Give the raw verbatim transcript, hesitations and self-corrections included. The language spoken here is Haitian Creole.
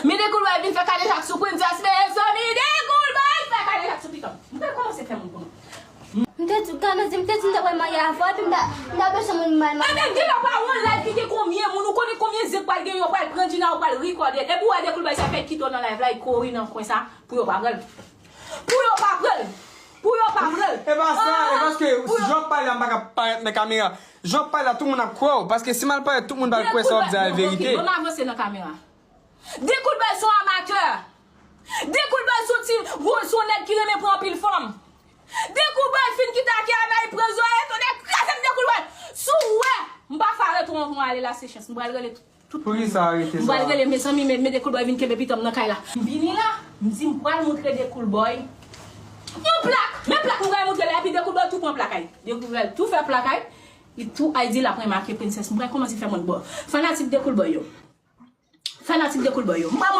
Men Dekoulbay vin fè kadejak sou Princess, mezanmi, Dekoulbay fè kadejak sou pitit. M pral kòmanse fè moun konnen. M te di, Kanezi, m te di m te pral marye avè w, epi m ta, m ta bezwen moun m al marye. Ebyen, gen lè w pa wè yon live ki gen konbyen moun, ou konnen konbyen zen k pral gen, yo pral pran Djina, yo pral rekòde l. Epi w wè Dekoulbay sa fè kite w nan live la, li kouri nan kwen sa, pou yo pa pran l. Pou yo pa pran l. Pou yo pa pran l. E pa sa, e paske jan w ap pale a, m pa ka parèt nan kamera. Jan w ap pale a, tout moun ap kwè w, paske si m al parèt, tout moun pral kwè sa w ap di a verite. Dekoulbay, ok, ban m avanse nan kamera. Dekoulbay se yon amatè. Dekoulbay se yon ti, se yon nèg ki renmen pran anpil fanm. Dekoulbay fin kite Akiana, li pran Zoya, tonnè kraze m Dekoulbay. Si w wè m pa fè arete w anvan w ale la, se chans. M pral rele tout, tout moun. Poukisa arete sa? M pral rele, mezanmi, men, men Dekoulbay vin kenbe pitit m nan kay la. M vini la, m di m pral montre Dekoulbay yon plak. Men plak m pral montre la, epi Dekoulbay tou pran plak ay. Dekoulbay tou fè plak ay. Li tou ay di l ap remake Princess. M pral kòmanse fè moun bò. Fanatik Dekoulbay yo. Fanatik Dekoulbay yo. M pa